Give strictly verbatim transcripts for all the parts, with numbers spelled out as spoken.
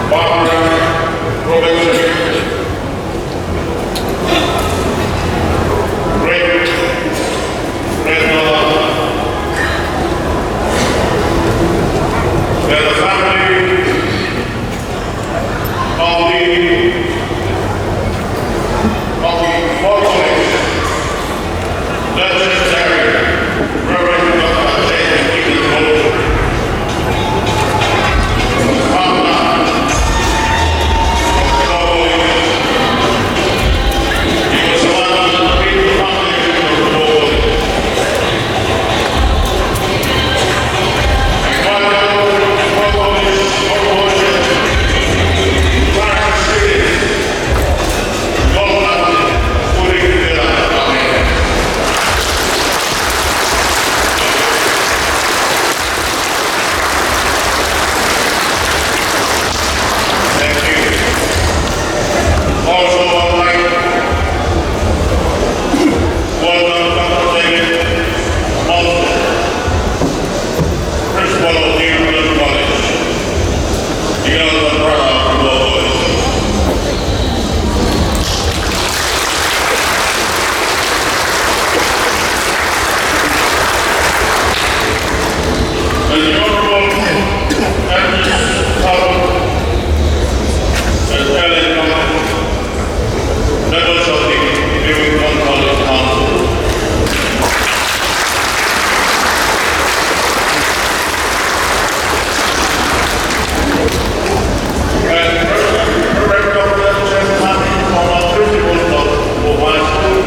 Barbara Robertson, great grandmother, and the family of the, of the Mormon legendary Reverend Doctor James Gibbons Morrison. Thank you. Also, I'd like to welcome Doctor David Monson, Principal of Newton College, the elder brother of the Lord. And the Honorable Andrew Tuttle and Ellen Thomas, members of the Newington College Council. And Reverend Doctor James Harding, former principal of High School,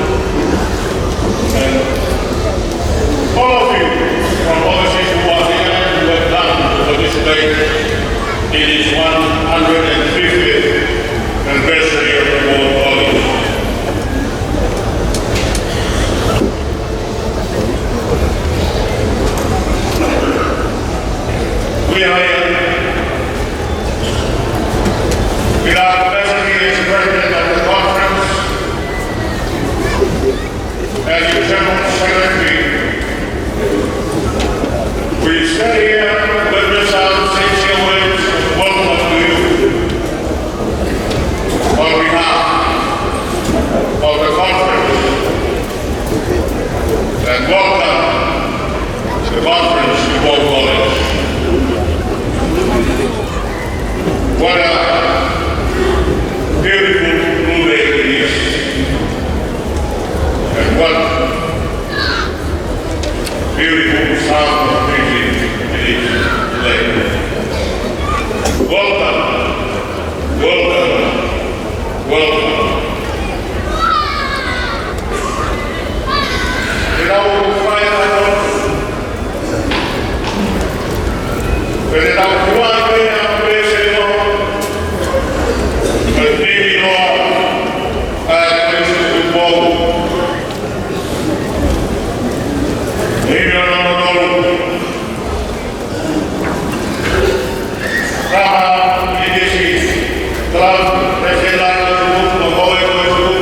and all of you from overseas who are here and who have come to participate in this one hundred fiftieth anniversary of the Mormon College. We are here with our capacity as president of the conference and the general secretary. We stand here with our sincere words of welcome to you on behalf of the conference. And welcome to the conference to Mormon College. What a beautiful blue day it is. And what beautiful sound of music it is today. Welcome, welcome, welcome. Ke tau fai ʻa e Pea te tau fua pē ʻa e pēselo, ʻa e pili noa, ʻa e Kolisi Tupou. Himi hono tolu. Kama i kesi, Cloud, Pēsela, Tupou, Moe, Moe, Tupou.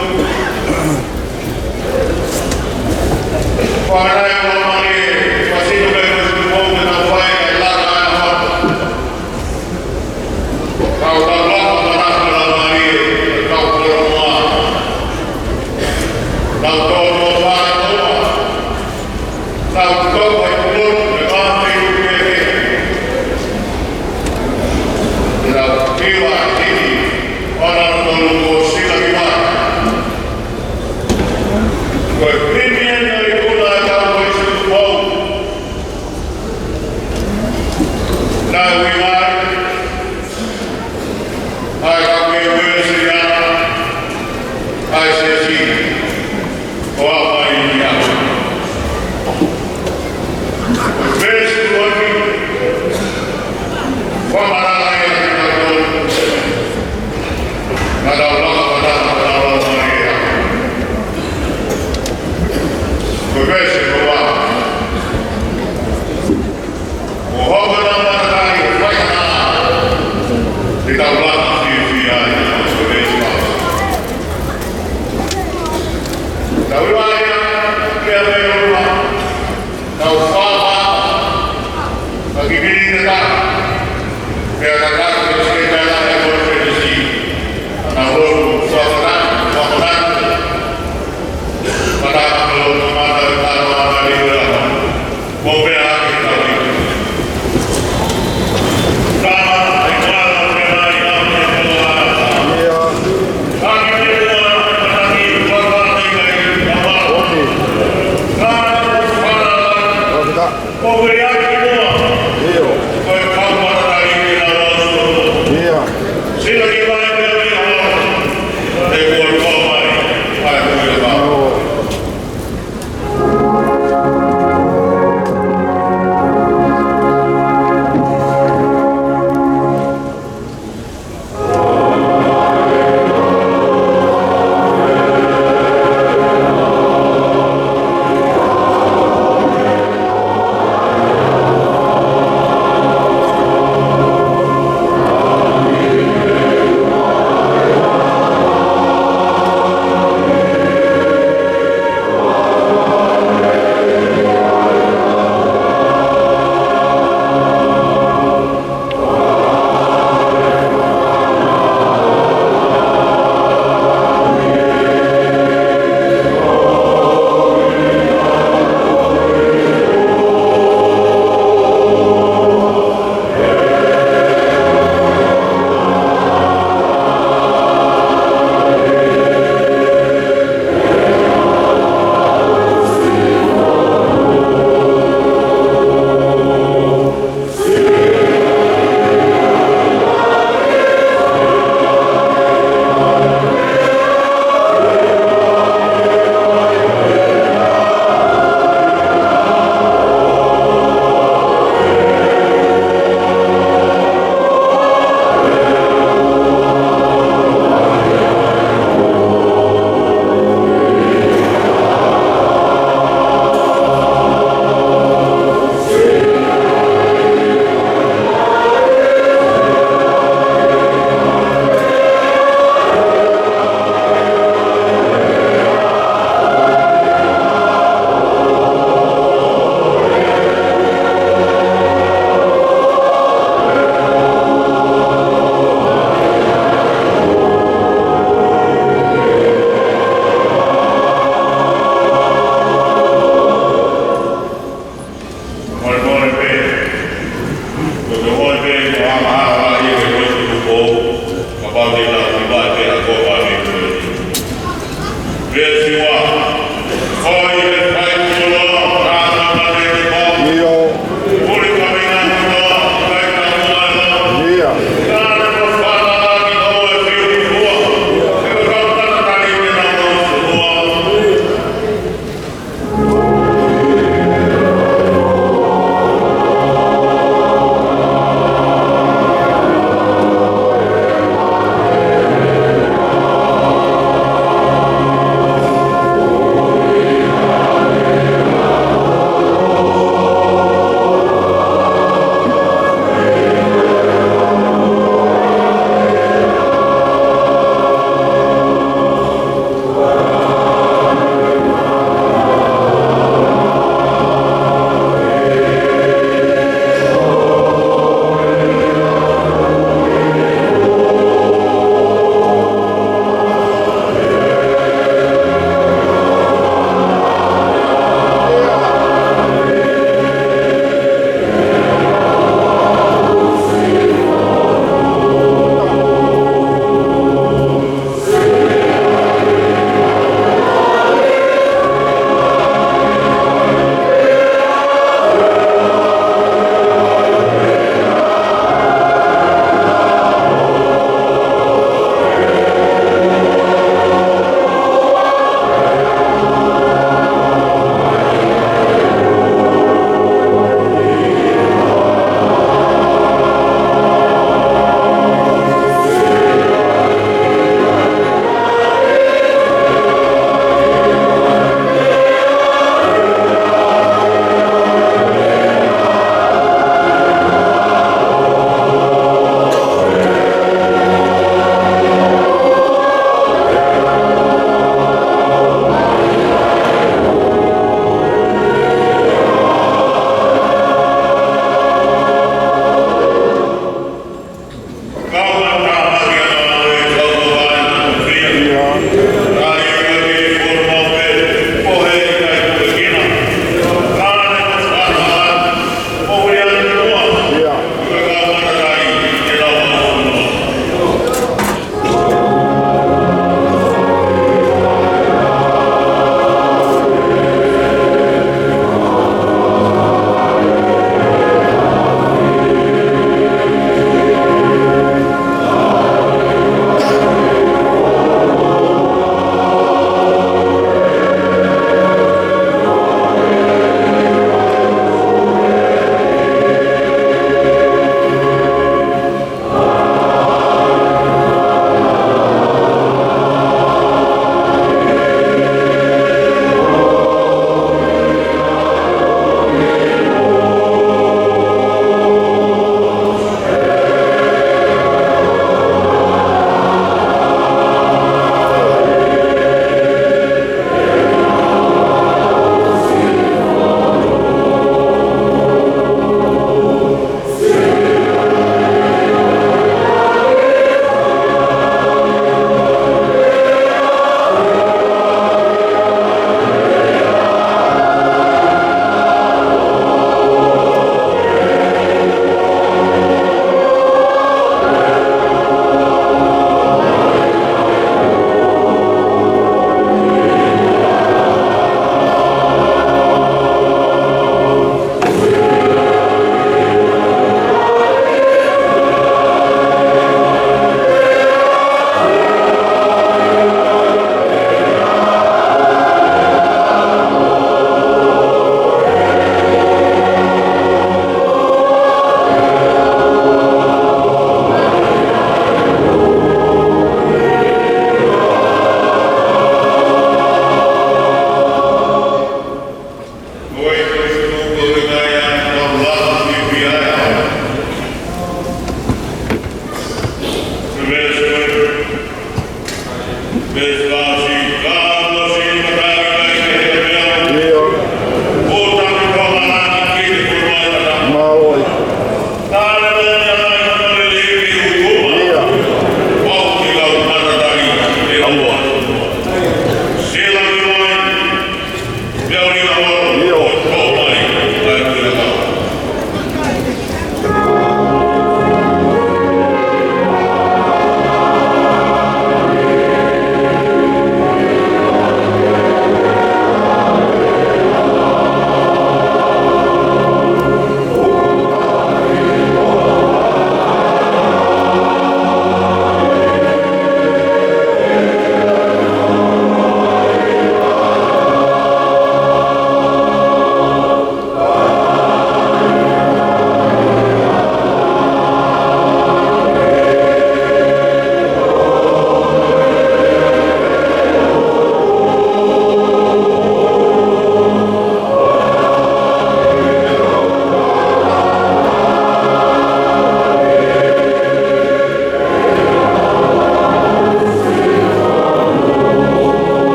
Ko e Premier ʻo e Kula ʻa e Kau Kolisi Tupou. Naʻe ui mai ʻa e Kau Uēsiliana ʻa e Siasi ʻo Haʻapai ni. Ko e veesi ʻuluaki, fakamatala ia kiate kitautolu. Naʻa tau laka fakataha, naʻa tau laka mai ia. Ko e veesi ʻuluaki. ʻO hoko ʻa Kikini te ta, pea ta ka te sike ta la e kore te si. Ana loku, suakotaku, suakotaku. Mata ka loku, mata ka loku, mata ka loku. Mo pea ake ka loku. Tama, e kala, pea mai, ka loku, e kala. Ia. Ka ki te kala, ka ki, ka ka, ka ka, ka ka. Oki. Ka, ka, ka, ka. Oki ka. ʻIo. ʻIo.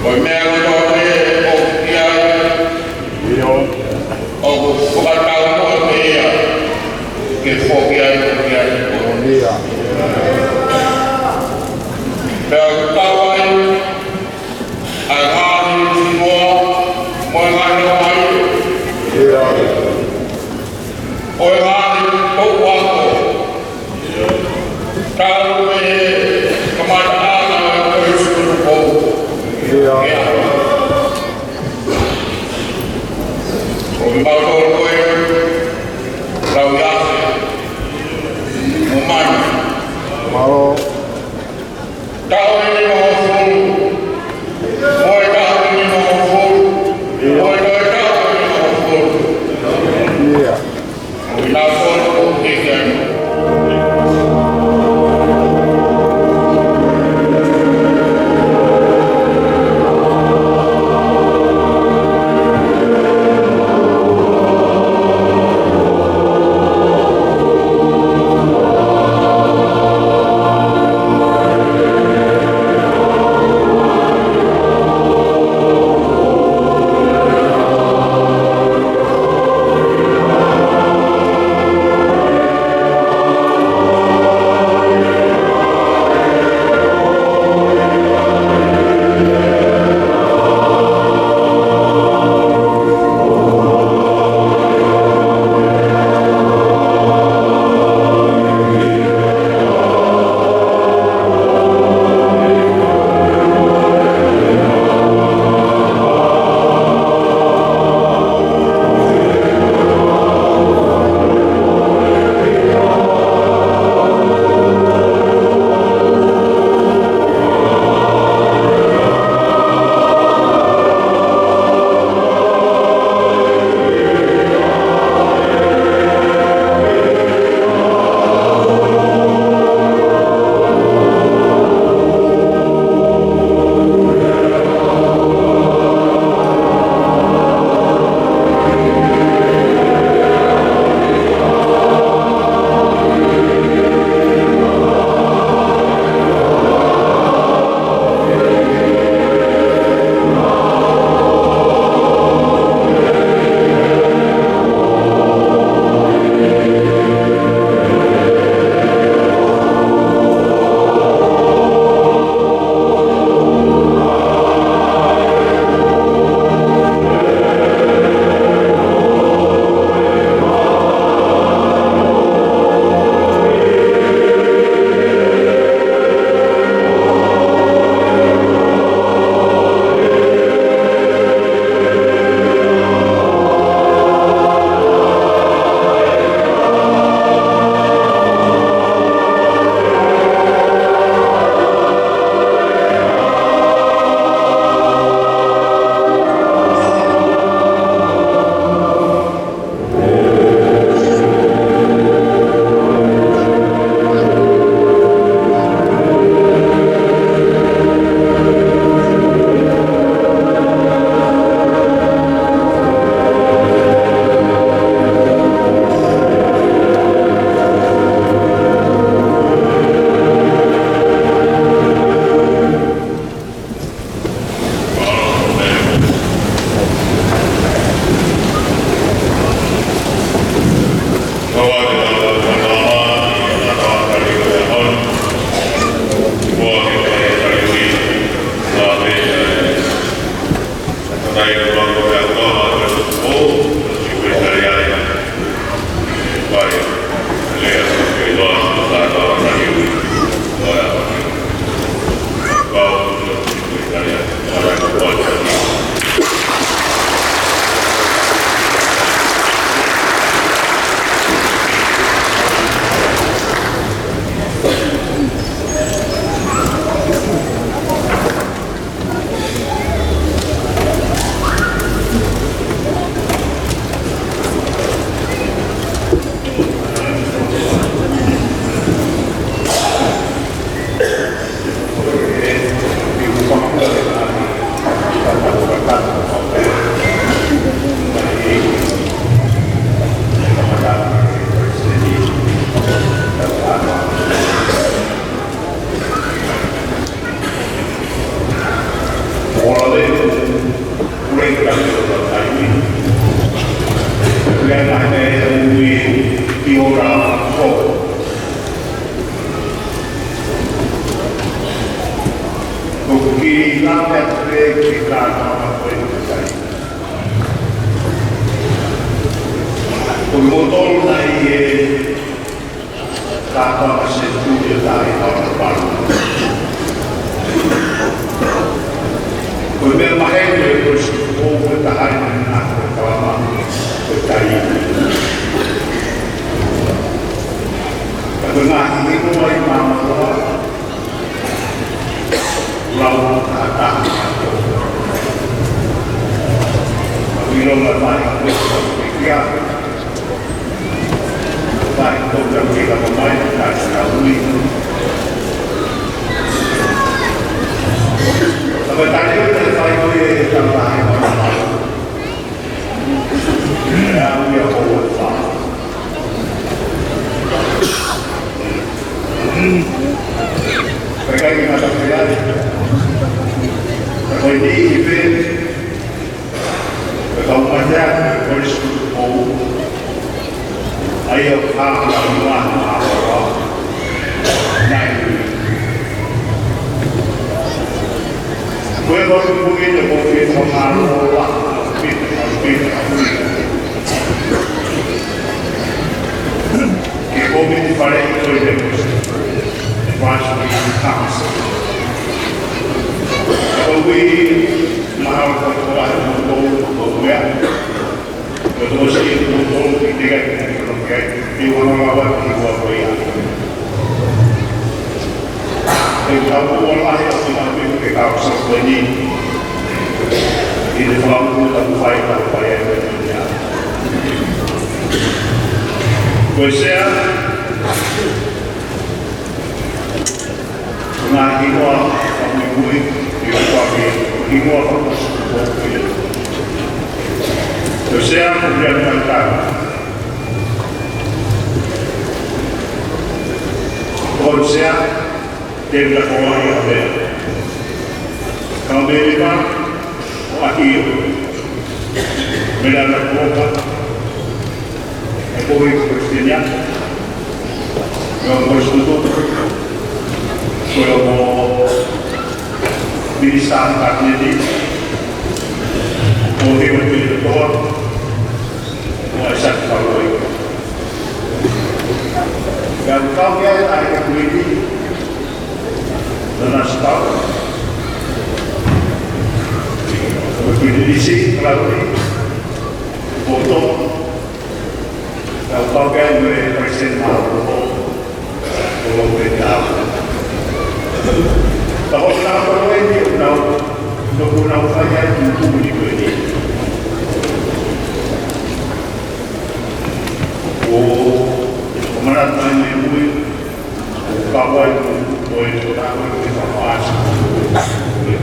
Ko e meʻa kotoa pē ʻoku ʻi ai, ʻio, ʻoku fakatau mo e meʻa ke foki ai ʻo ki ai. ʻIo. Pea ʻoku kau ai ʻa e ngaahi hingoa mo e ngaahi ʻaho. ʻIo. ʻO e ngaahi toʻu ako. Talu mei he kamataʻanga ʻo e ʻaho ni. ʻIo. ʻIo. Ko kimautolu ko ē, Lauiafe mo Manu. Mālō. Taʻu ʻe nimangofulu. Mo e taʻu ʻe nimangofulu. ʻIo. Mo e toe taʻu ʻe nimangofulu. ʻIo. Ola le, ule ka te ola taimi. Ule ka te ui ki ora ko. Ko ki la te pe ki ka na ko e kai. Ko mo tolu na i e Ka pa se tu ia tai pa pa. Ko e meʻa maheni ko e si ko e tahai na ko e kalama ko e tai. Ka ko e ngaahi nimo ai māmāloa. Lau ka taha. Ka ilo la mai ko e kia. Ko e kau matea, ko e sikupu, ʻa ia ʻoku hanga ʻo ʻalu ʻa e ʻaho. Nai. Ko e mau kupu ʻi he mau pita ʻo mālō ʻa pita, ʻa pita, ʻa pita. Ke komiti fale ʻi ko e lekosi. Advisory Council. Ko e ui mahalo ko e koa he mau kou, kou mea. Ko e toko si e toko tolu ki te kai ki te kai. Te wana lawa ki ua ko ia. Te tau ua lahi ʻo te tau piko ke tau sa ko ni. ʻI te whakamu tau fai tau fai e ko ni. Ko e sea. Ngaahi hingoa fakamuimui, ʻi he fakamuimui, hingoa fakamuimui. Ko e sea ko ia mai tā. Ko e sea, te na ko ai a mea. Ka mea ni mā, ʻo ʻaki ʻo. Mea na ko ka. E ko i Palesitenia, ʻio Palesitenia, ko e ʻo Minisitā Kapineti, ʻo Hewa Tui Toa, ʻo Aisake Paloi. Ka kau kia e ai ka kuini, Nana Sipau, ʻo kuini Lisi, Kalauri, ʻo Toa, Tau pau pea mo e Palesiteni Mālōlō, ʻo Lopetau. Ka ʻoku nau pau eni ʻo nau, ʻoku nau fai ai ki tuku ni ko eni. ʻO, ʻo manatu mai mei mui, ʻo kau ai ko, ko e, ko e, ko e, ko e,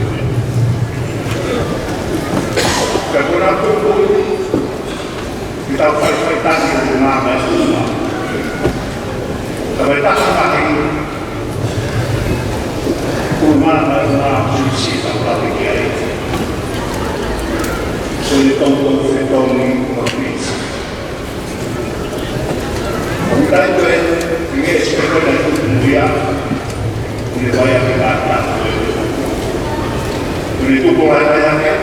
ka ko nau ko, ko, Ke tau faifai tani ʻo te nā mai ʻuma. Ka mai taha mai, ʻuma mai ʻuma, sisi tau lave ki ai. Ko e tau tau fetau ni ʻuma pisi. ʻO tai ko e, ʻi he ʻesi ko e na tuku muia, ʻi he vai a ke nā tā ko e. Ko e tuku lai mai ake,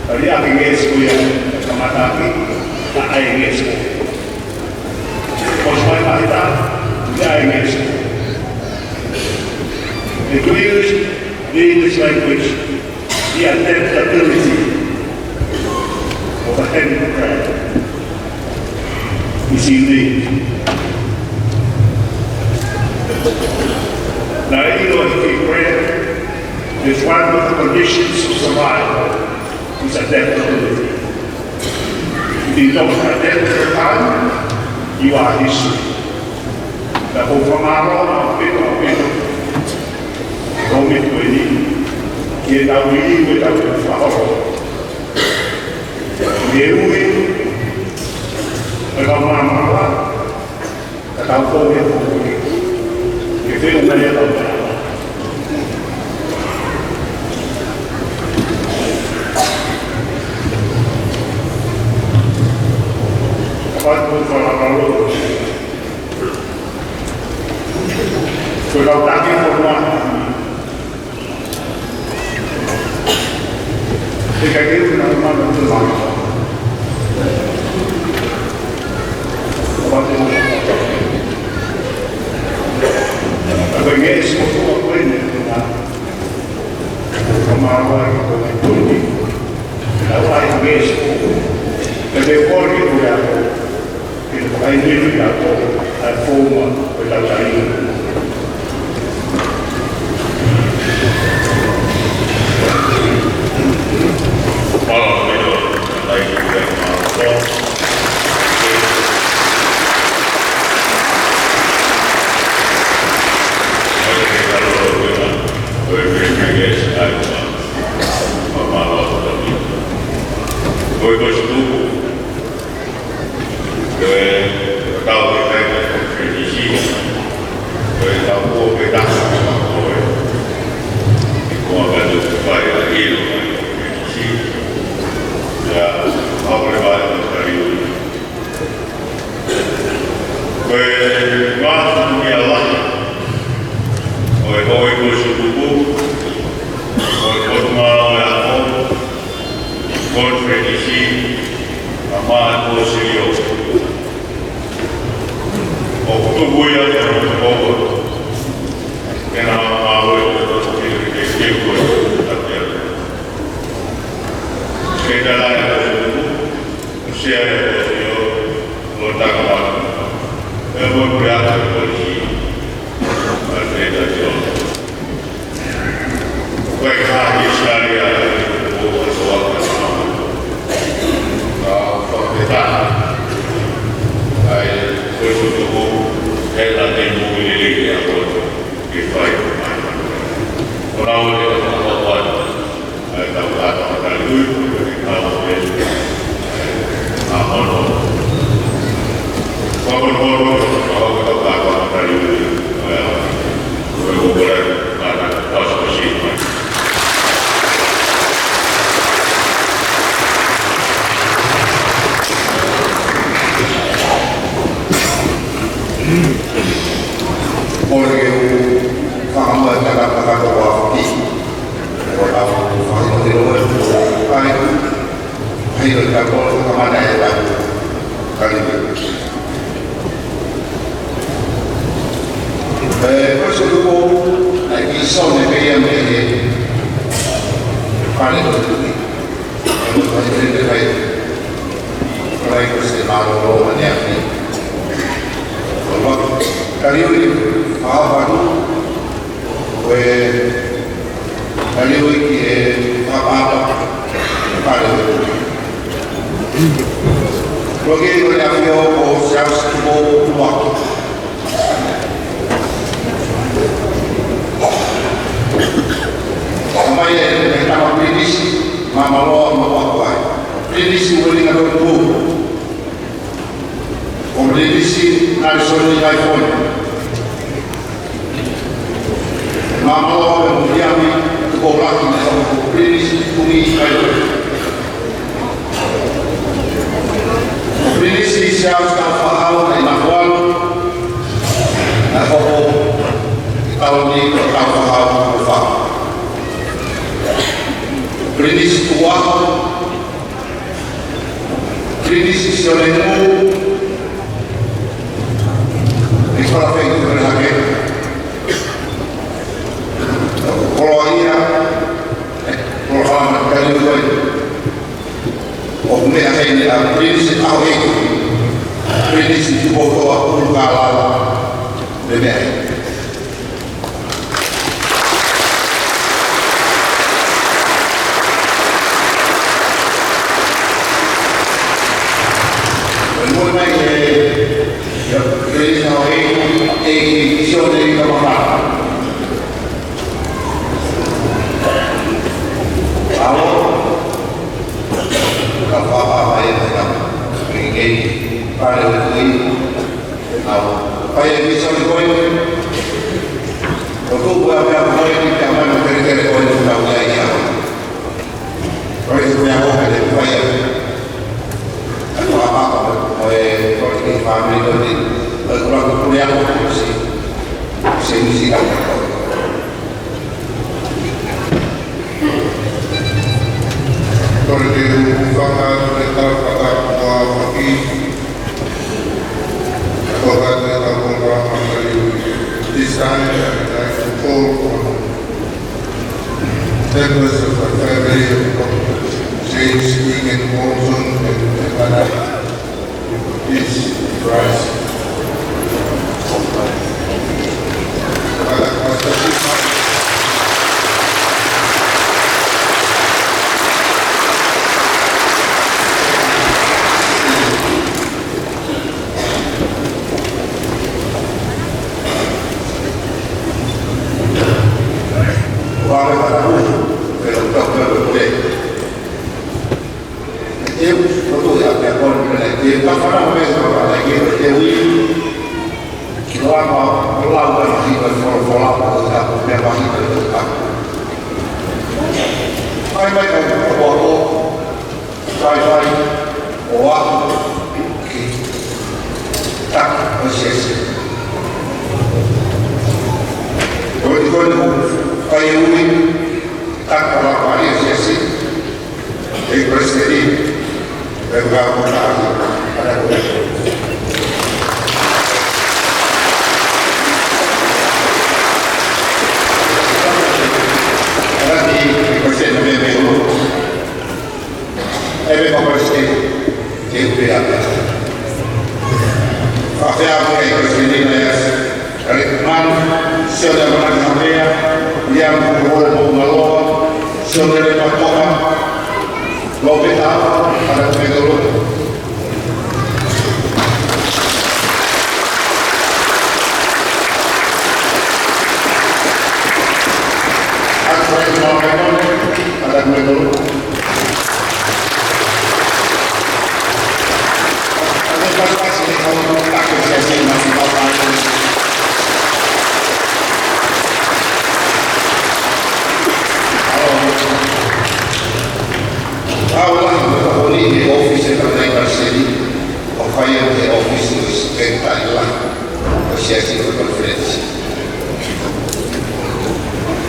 Tali ake Ngeʻesi ko ia, kamata ake, ʻa ai Ngeʻesi ko. Ko e fai mahita, ʻa ai Ngeʻesi ko. The English, the English language, the adaptability of a handicraft is unique. Now, you know, if you grant, it's one of the conditions of survival. It's adaptability. If you don't adapt to the time, you are history. Ka ko e fakamālō ʻaupito, ʻaupito. Ko e meʻa ko eni, ke tau ui, ke tau fakahoko. Ke ui, ke tau māmālō. Ka tau kole, ke feʻunga ia tau. Ka ke una mana te mama. Pate. Ka nge siko ko ko ne na. Ka mama ko ko ne. Ka wai nge siko. Ka te kore ko ya. Ke fai nini atu ʻa e founga ʻo e tau tali. Mālō, mālō, mālō. Ko e, ko e tau ke kai ko e F N C C. Ko e tau ko ke tau ko e. Ko a ka tu fai a ilo ko e F N C C. Ia, a ko e vai ko e kariu. Ko e ngaahi tuʻunga lahi. Ko e hoi ko e sukupu. Ko e kotunga o e ako. Conference, a mai ko Sio. ʻOku tuku ia ke na maʻu e toko ki he ke ke ko e tatea. Ke tala e ko Sio, ko Sio, ko Takama. E mo prea ko Sio. A te ta Sio. Ko e kahi sari a ko o soa ka sa. Ka fakapeta. Ai, ko e soto ko, e la te mo i le le a ko ke fai. Ko na o le ka fakawa. Ai, ka ka ka ka lui, ko e ka o le. A hono. Ko hono, ko hono, ko ka ka ka lui. Ai, Hei, ʻo ka ko ka mana e ta. Kali. Ē, ko e soto ko, ʻa e kiʻi sone pē ia mei he. Pale ko tuki. Ko e soto ko e kai. Ko e ko se mālōlō ane afi. Ko e wa, kali ui, a, a, Ko e, ka leo ki he fakaʻapaʻapa, ka leo. Ko e ʻEiki ko e ʻAfio ko Siaosi Tupou Tumuaki. Ka mai e, e tama Pilinisi, Māmāloa mo Akoai. Pilinisi Uelingatoni Tupou. Ko Pilinisi Nalesoni Laifoni. Māmāloa mo Viliami Tupoulaki, ko Pilinisi Tumi Laifoni. Ko Pilinisi Siaosi Taufaʻahau ʻi Nafualu, naʻe hoko ʻi Tauloni ko Taufaʻahau ko Fa. Pilinisi Tuʻa, Pilinisi Sione Ngu, ʻi Falafeʻi Tuʻu Hake. Koloaʻia, koloaʻia, kali ui. ʻOku meʻa heni ʻa Pilinisi ʻAhoʻeitu, Pilinisi Tupoutoʻa Pulukalala, meʻa heni. Ko e moʻoni mai ē, ia, Pilinisi ʻAhoʻeitu, ʻEiki Sione Kamaka. Alo, ka papa mai e ka, ʻEiki, pale o kui. Au, pai e misa ni koe. ʻOku ou pehē koe ki te amana kelekele koe ni tau ia ia. Koe ki te mea koe ke te pai. Au a papa, koe, koe ki family koe ni. Koe kula ko kule ako koe si. Se misi ka koe. This time, I would like to call on members of the family of James Egan Monson and Emma. Please rise. Faifai ʻo aʻu ki he taki ʻo e siasi. Ko e, ko e, ko e fai e ui, taki ʻo e siasi. ʻE Palesiteni, ʻe kau ko tahi, ʻa ia ko e. ʻA ia ko e Palesiteni, me, me, ʻE meʻa ko Palesiteni, ke u pea. Fakafetaʻi ki he Palesiteni Naiasi, Rick Mann, Sione ʻAmanaki Havea, Liam Kukuhole Moʻungaloa, Sione Lepatoka, Lopeta, ʻa ia ko e tolu. Alfred Mamaimone, ʻa ia ko e tolu.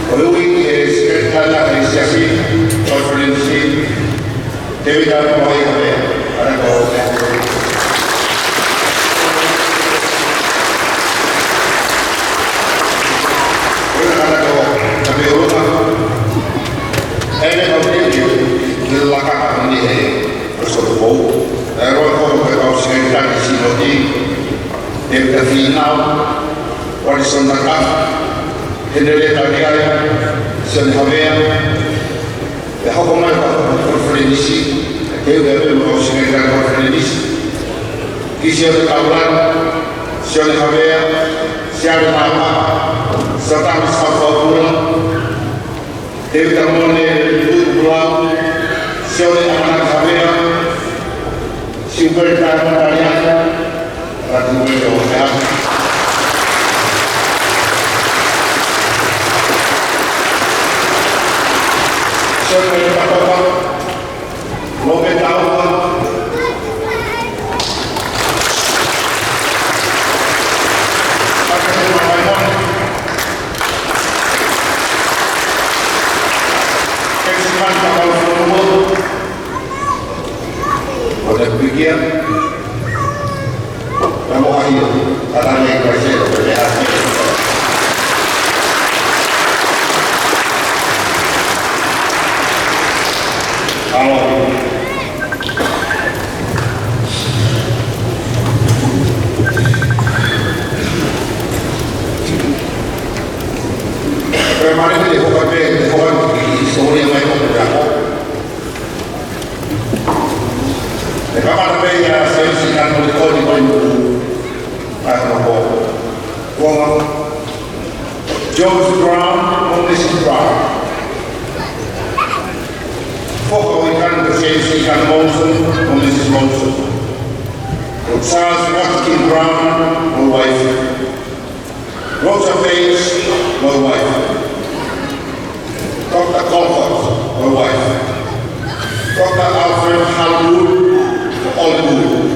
Ko e ui ki he Sekelitali ʻo e Siasi Konifelenisi, Tēvita Noaʻia Havea, ʻa ia ko e. ʻA ia ko e Tapioloka, ʻa ia ko e, ke laka ʻa e ʻEpisikopo. ʻA ia ko e kau Sekelitali Sinoti, Tēvita Fīnau, Walison Nakafu, Henrietta Liai, Sione Havea, pea hoko mai ki he konifelenisi, ke u pehē mo e kau Sekelitali Konifelenisi, ki Sione Kaulana, Sione Havea, Siale Napa, Satami Safaupula, Tēvita Mone Tuʻutuʻulau, Sione ʻAmanaki Havea, Siupeli Taimana Taliana, ʻa ia ko e ʻo e hā. Siupeli Patoka, Lopeta ʻAua, Patoka Maimone, Keximan Pakalufonua, ʻo e pikia, na mo ai, ʻa ia ko e se, ko e meʻa. ʻAlo. Ko e mare te hoka pē, te hoka ki, ki, sōria mai ko e ako. ʻE kamata pē ia Sēmisi Kanoli Koni ko e ʻai ko ko. Ko George Brown, mo Missus Brown. Foha ʻo e kau ko Sēmisi Kano Monson, mo Missus Monson. Ko Charles Watkin Brown, mo e uaifi. Rosa Bates, mo e uaifi. Doctor Colford, mo e uaifi. Doctor Alfred Hollywood, mo e uaifi.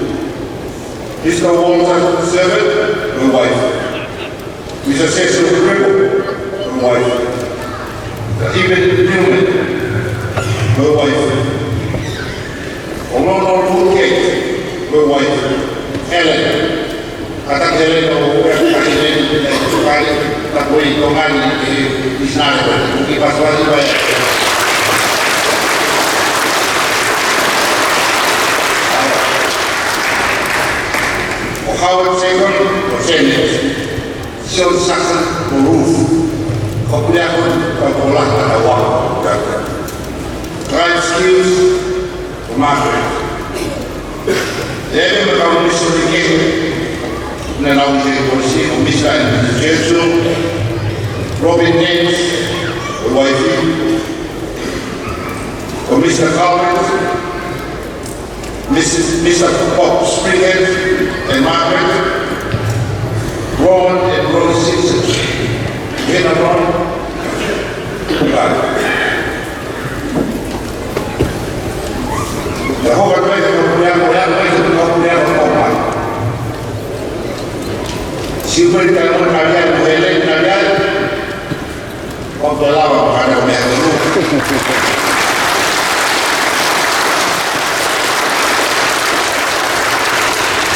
Mister Walter Servet, mo e uaifi. Mister Cecil Gribble, mo e uaifi. Mister Evelyn Newman, mo e uaifi. Ko e President, ko e Vice President, ko e Tonga ni, ʻe Misinale, ko e Pastor Iwai. Ko Howard Second, ko Janet. John Saxon, ko Ruth. Ko Puleako, ko Paula, ko Noah. Clive Skills, ko Margaret. Lele mo e kau missionary kehe naʻa nau ʻi he kolisi, ko Mister and Missus Churchill, Robin Nance, ko e uaifi, ko Mister Collins, Missus, Mister Bob Springhead and Margaret, Ron and Rose Simpson. Hena Ron. Right. Jehovah Jireh, ko Puleako, ko Puleako, ko Puleako. Siu pē ka mo ka ia, mo hele ka ia. Ko Puleako, ka ia, mo hele. Ko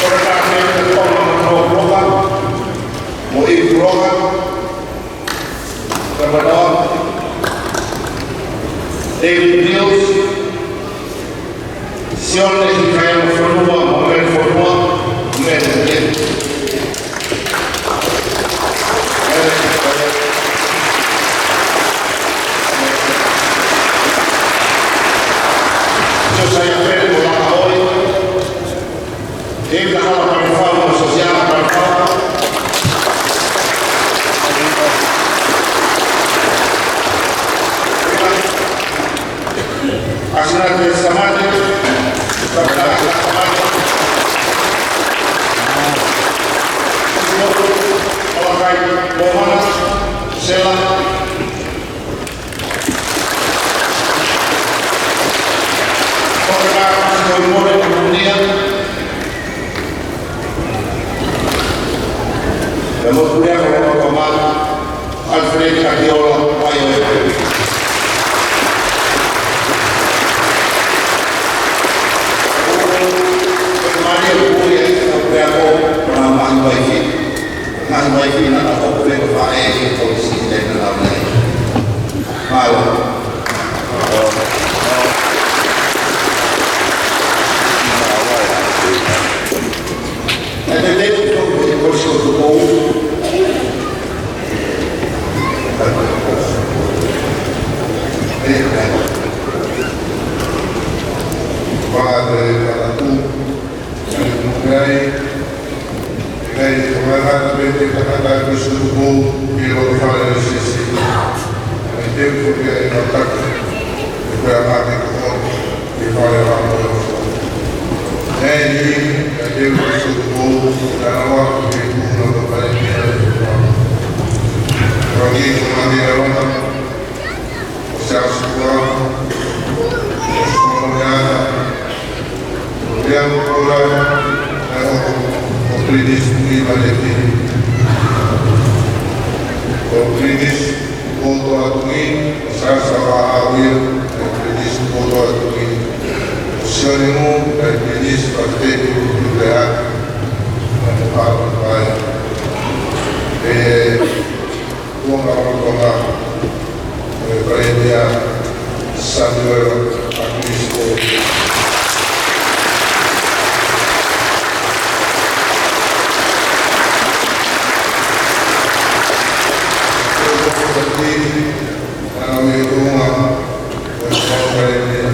ka ia, ko Puleako, mo Puleako. Kavanaugh, David Mills, Sione Hikaeafonua, Mohamed Fonua, Mohamed Hussein. Josiah Fred Molakaoi, David Hala Palifau, Josiah Palifau. Asinate Samate, Samate. Malakai Momana, Sela. Ko e kau ko Moʻoni ko Munia. Pea mo Puleako ko Manu, Alfred Kakiola, Paioea. Ko Maria Puia, ko Puleako, ko e ngaahi uaifi. Ngaahi uaifi naʻa nau hoko ko e faʻē ʻi he kolisi naʻa nau ʻi ai. Mālō. ʻE te te ko e kolisi ʻo Tupou. Pea te te Ko Siaosi Kuala, ko Solo Meata, ko Leamu Kuala, ʻa ia ko, ko Clinis Tui Maleti. Ko Clinis Poto Atui, ko Sasa Vahawi, ko Clinis Poto Atui. Ko Sione Mu, ko Clinis Pateki Kututea, ko Papa Pai. ʻE, Kuonga Tonga, ʻe Palēmia Samuel Apisto. Ko Kuonga, ko Palēmia.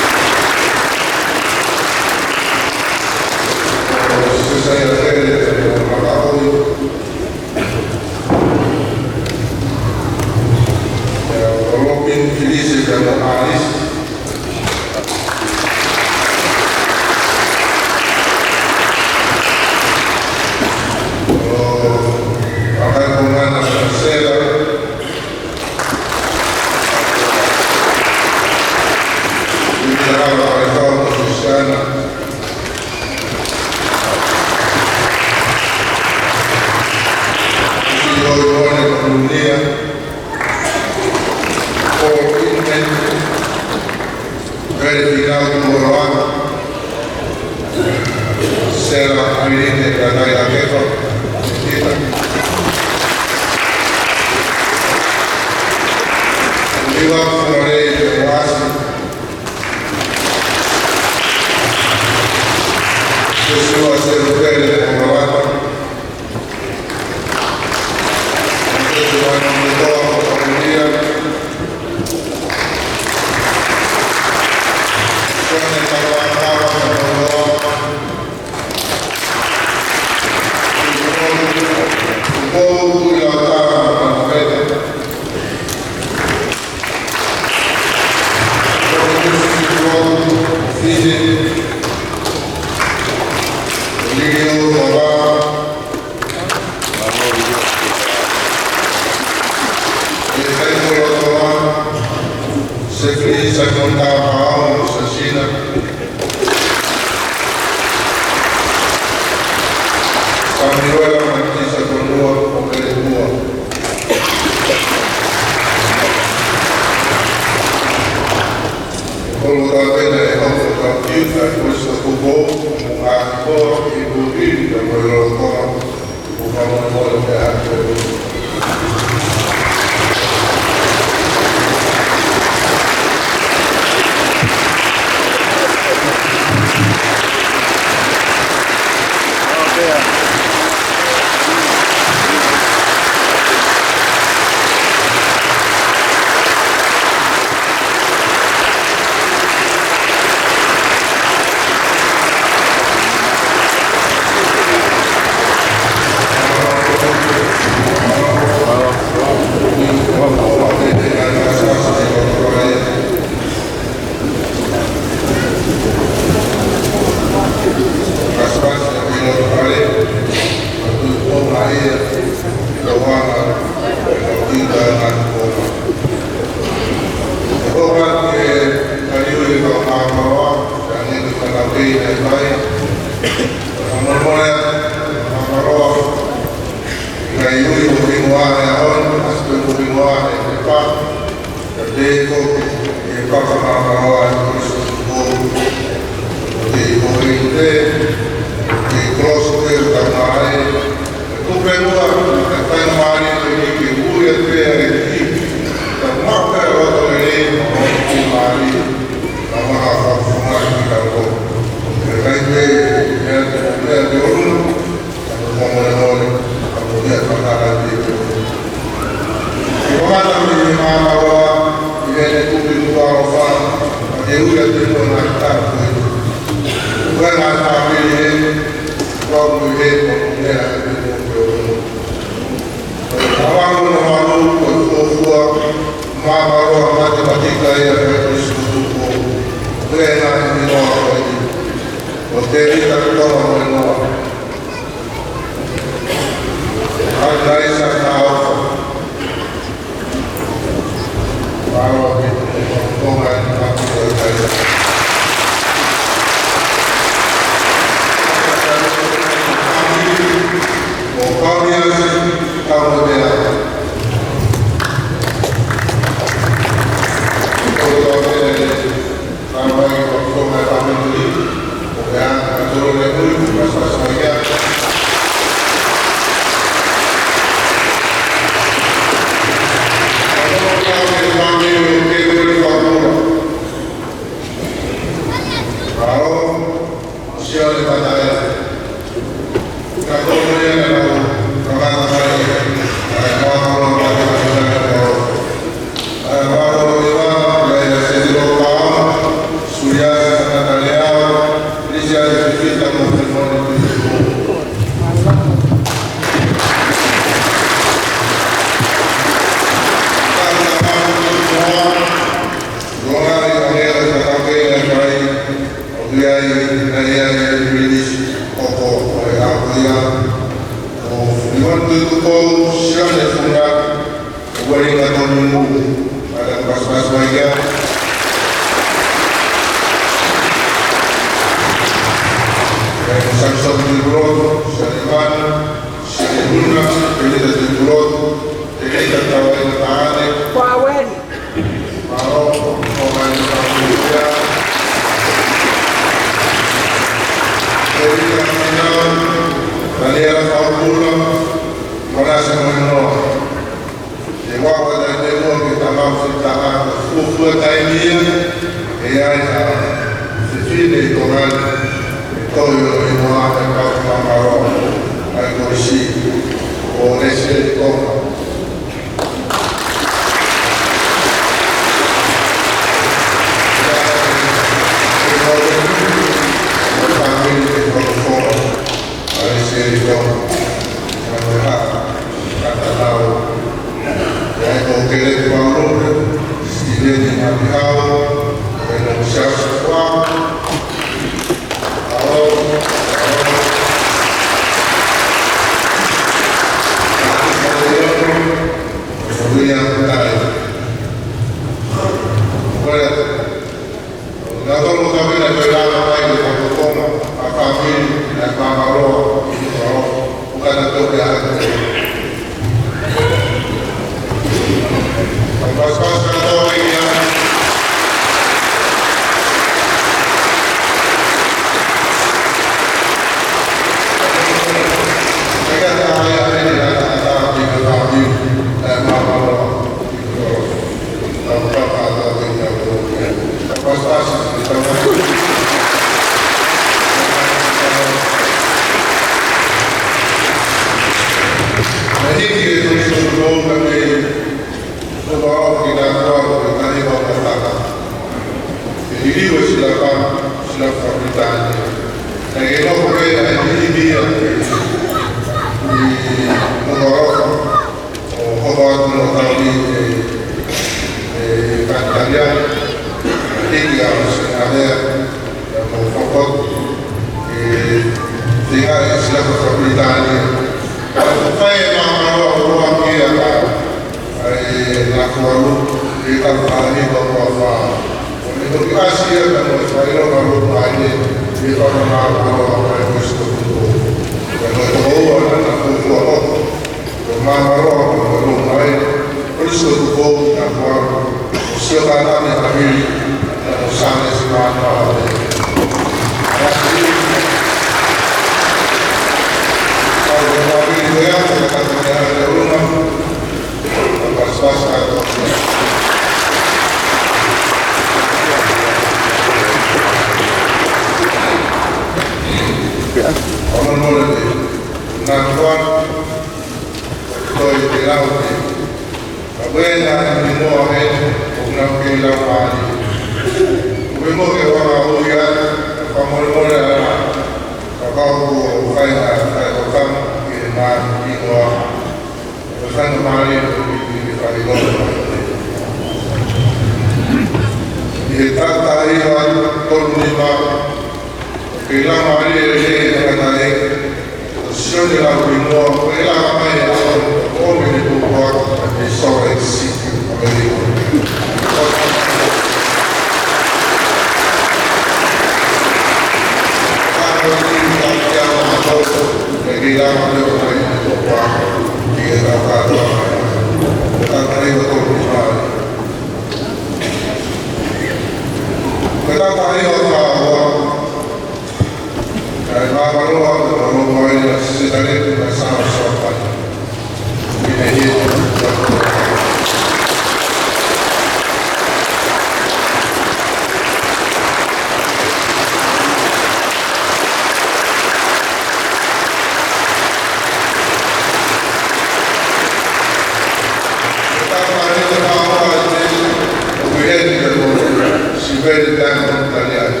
Siveni Tano Taliani.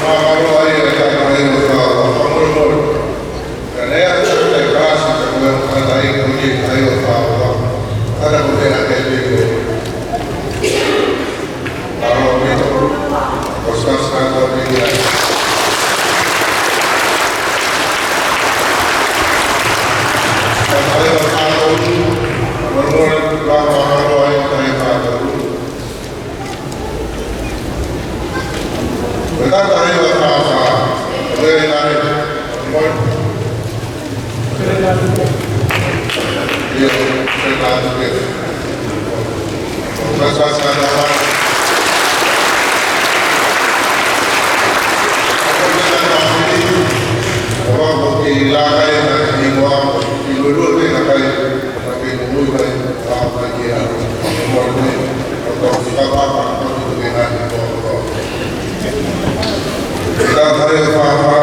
Mālō ai e tama ai o fa, fa molemole. Ka lea ko e kalasi ka ko e kata i ko ni ai o fa, fa. Ana ko te ake te ko. Mālō ʻaupito. Ko sa sa ko ni ai. Ka ai o fa, fa molemole, ka mālō ai o fa, fa. Ko e tangata ʻe fā fā. Ko e nai. ʻIo, ko e tangata ʻe fā fā. Ko e tangata ʻe fā fā. Ko e tangata ʻe fā fā.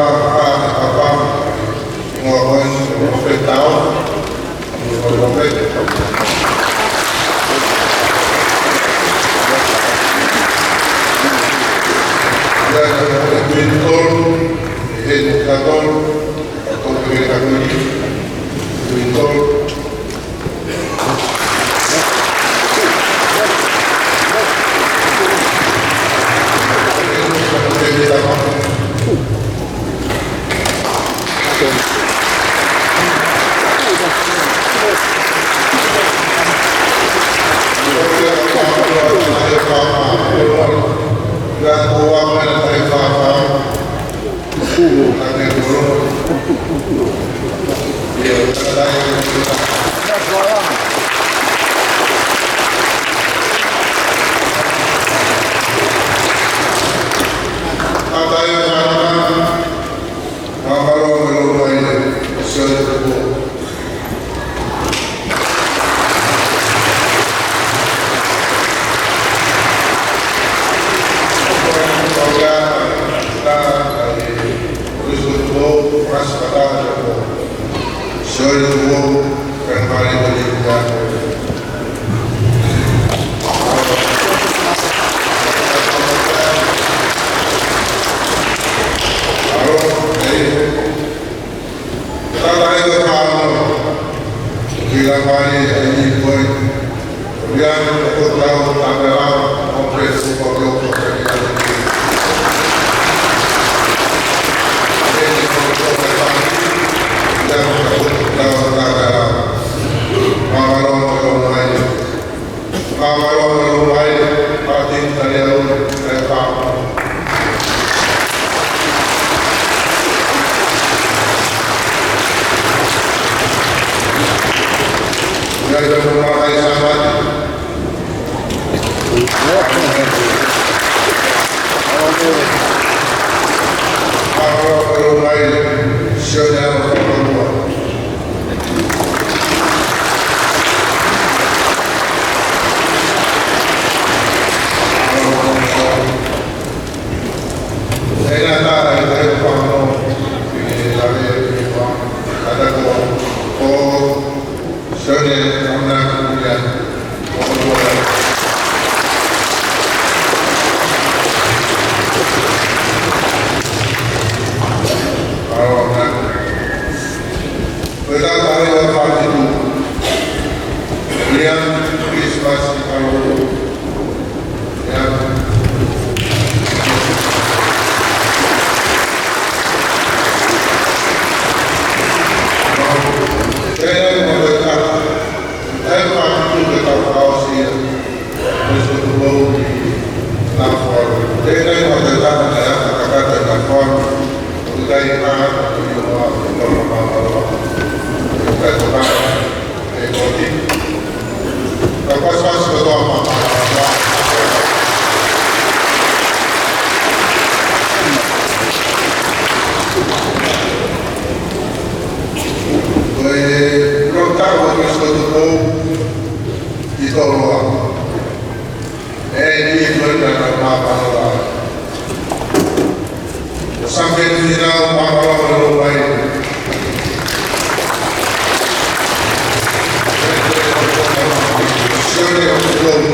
Tolu,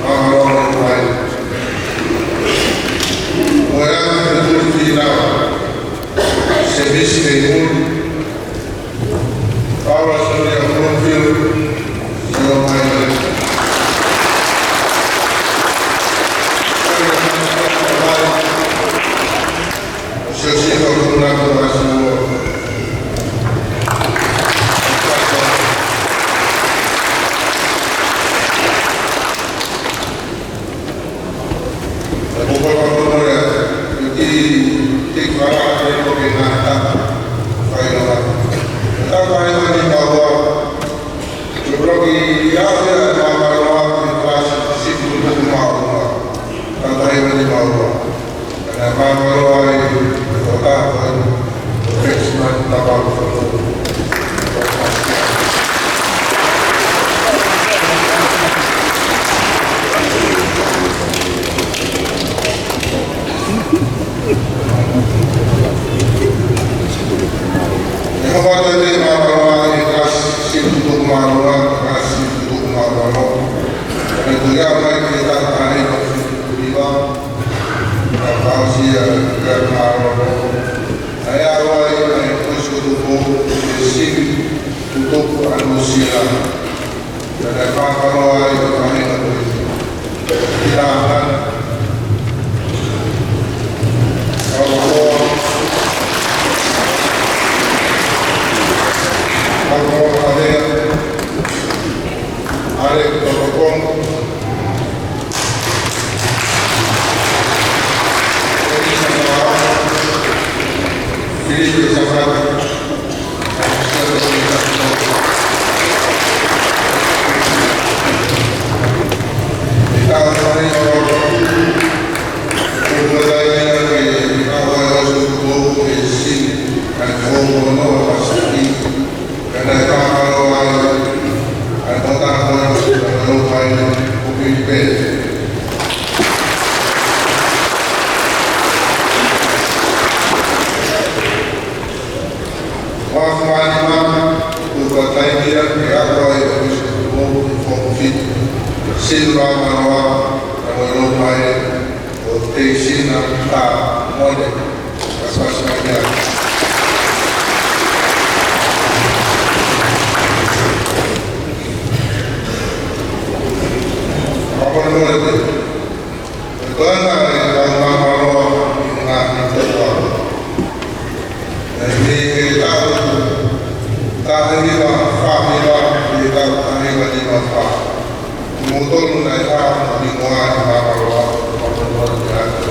ʻa Mālōlō Mui. Mo e anga e tuli fina, Sevisi Mui. Paula Sonia Bloomfield, Sio Mai. Sio Sio Kuna Kuna Sio. Ko e pōpoaki ko eni, ʻi he kiʻi fala ʻe ko ke ngata, fai loa. Tau fai mai ni maua. Ko e pōpoaki ia ʻa e Mālōlō ʻi he kalasi sipi tutuku mā ua. Tau fai mai ni maua. Pea naʻe mālōlō ai ʻa e tokotaha ko eni, Congressman Tavao Fofo. ʻE hoko atu ʻa e mālōlō ʻi he kalasi sipi tutuku mā ua, kalasi sipi tutuku mā ua. Pea naʻe tuʻu ia mai ki he taha taha ʻi he hiva. Ka fausia ka ka ro. ʻA ia ʻa e ʻEpisikopo ʻo e Sipi Tutuku ʻa Nuʻu Sila. Ka ka fāfalo ai ka ka ina ko e. Ki la han. Ka ua. Ka ua ka lea. ʻAleki Tokokong. Filipe Safata. Pea naʻe fakamālō ai ʻa e tokotaha ko eni, ʻa e ʻOtua ʻi he ʻoku pili pē. Ua fānima, ʻoku taimi ia ke ako ai ʻa e ʻEpisikopo ʻi he fomu fitu. Sila Mālōlō, ʻa e ʻOtua ʻi he ʻo Teisina Ta Mone, ka fasi mai ia. Ka mole mole te. Ko e toenga ʻe kau māmāloa ʻi he ngaahi tauʻa. ʻI he taʻu taha hiva fā hiva ki he taʻu taha hiva nima fā. Kimoutolu naʻe hā mo hingoa ʻi māmāloa, māmāloa ʻi ʻato.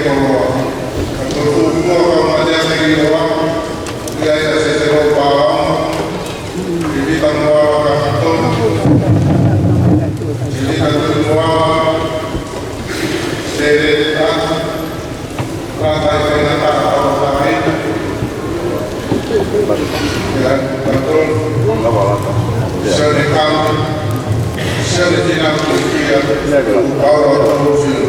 Koloa. Ka ko Tupua Kaumatea Telioa, ʻoku ʻi ai ʻa Seselo Palamu, Pivita Moala Kapitolu, Pivita Tui Moala, Sele Tatu, Lata i Fenata Kapitolu, Sione Kamu, Sione Tina Kukia, Paula Tolufiu.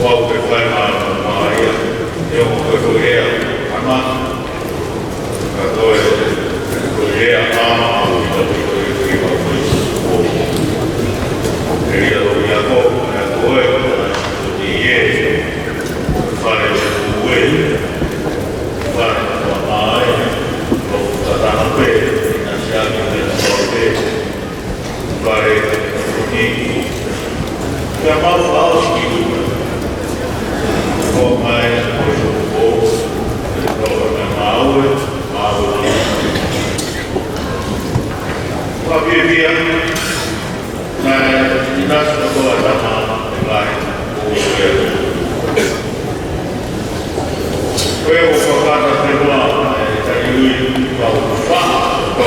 Kuo u ke fai ma ma ia, ʻe o ko e ko ea, ana, ka ko e, ko ea ma, ko e ko e ko e ko e ia lo ia ko, ʻa ko e, ko e ia, fale ko e, fale ko mai, ko tatana pe, na sia ko e ko e, Pare ni. Ka mau fau ki uka. Ko mai ko ko ko. Ko mai mau e mau. Ka pia pia. Na ina sa ko a tama lai. Ko e ko fakata te noa. Ka iui ka ufa. Ko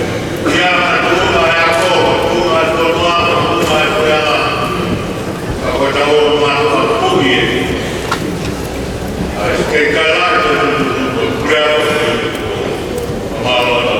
ia, tuʻunga e ako, tuʻunga e fonua, tuʻunga e puleʻanga. Ka ko e tau o mātou a puni e. ʻAi, ke kala e tau tuʻunga e puleʻanga. Mālō atu.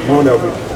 Moʻoni ʻaupito.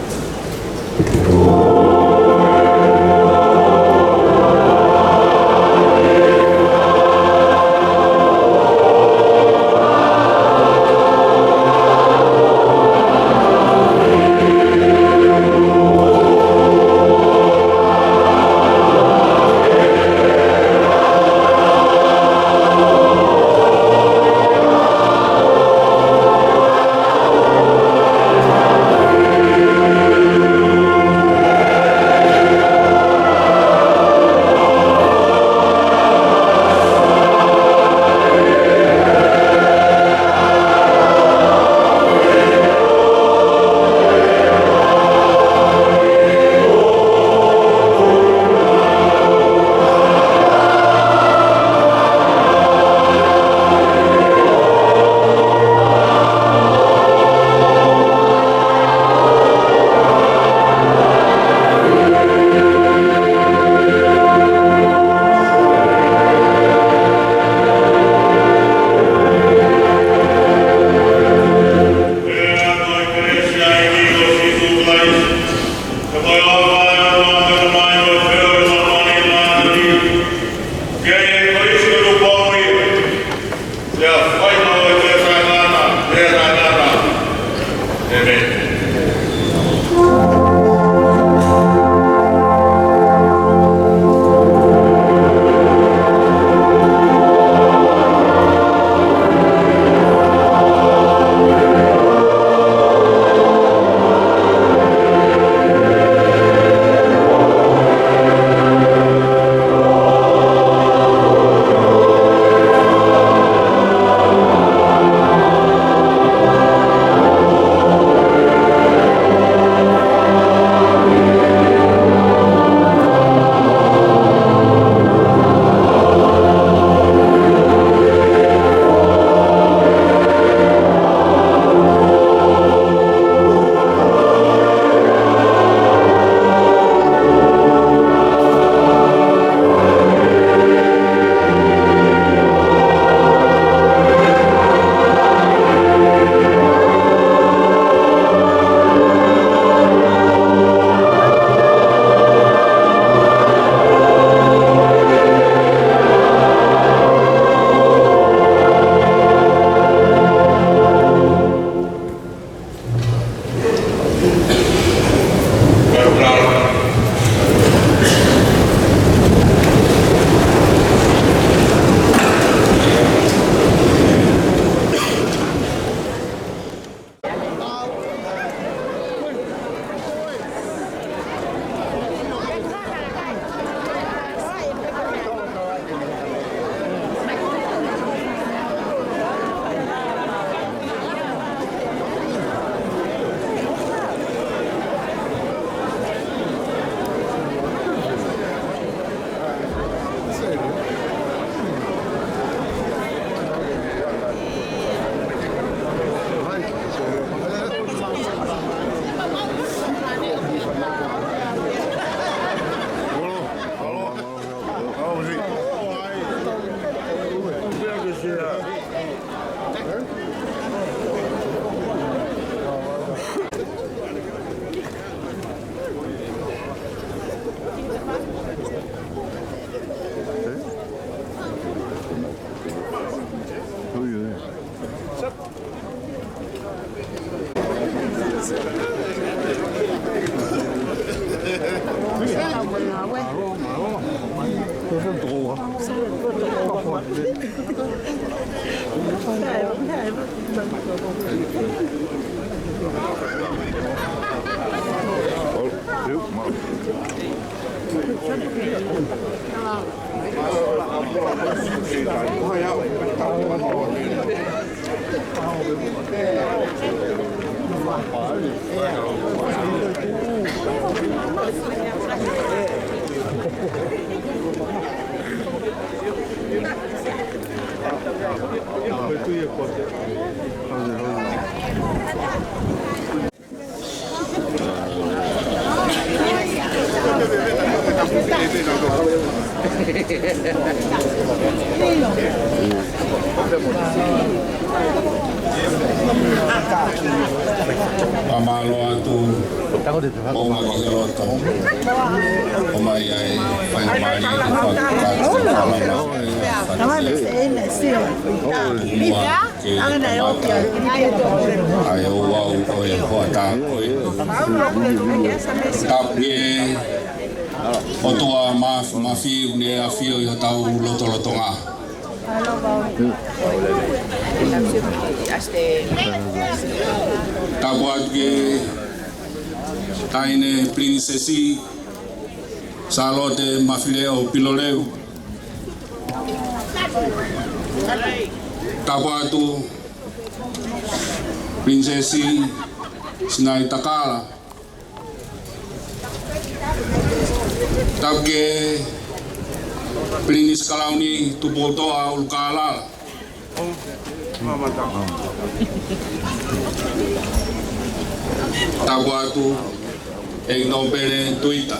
Fakamālō atu, ʻomai ki he loto. ʻOmai ai, fai mai, ke fakakakato, ke kamata ʻa e ouau ʻo e hoʻatā ko ē. Tapu ki he ʻOtua Māfimafi ʻoku ne ʻafio ʻi hotau lotolotonga. Tapu atu ki he Taʻahine Pilinisesi Sālote Mafileʻo Pilolevu. Tapu atu Pilinisesi Sinaitakala. Tapu ki he Pilinisi Kalauni Tupoutoʻa ʻUlukālala. Tapu atu ʻEiki Nōpele Tuita.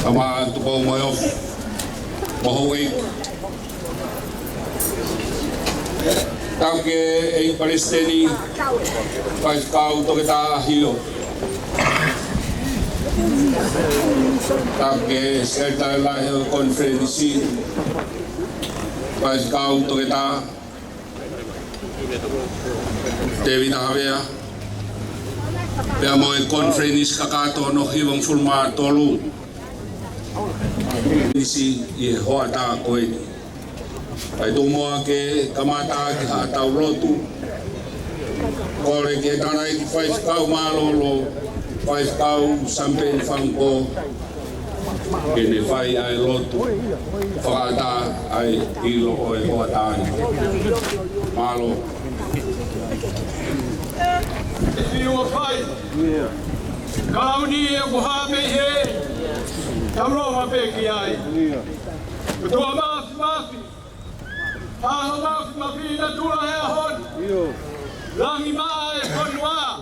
Tama Tupou Moheofo. Mo houʻeiki. Tapu ki he ʻEiki Palesiteni, Faifekau Toketā ʻAhio. Tapu ki he Sekelitali Lahi ʻo e Konifelenisi, Faifekau Toketā Tēvita Havea, pea mo e konifelenisi kakato hono hivangofulu mā tolu. Nisi ʻi he hoʻatā ko eni. Kae tuku muʻa ke kamata ʻaki haʻatau lotu. Kole ki he tangataʻeiki faifekau mālōlō, Faifekau Samipeni Fangupō, ke ne fai ʻa e lotu fakaʻatā ʻa e ʻilo ʻo e hoʻatā ni. Mālō. If you will fight. Kalauni ʻoku hā mei hē, tau lava pē ki ai. ʻOtua Māfimafi, ʻa e Māfimafi natula he ʻaho ni. Langi mā e fonua,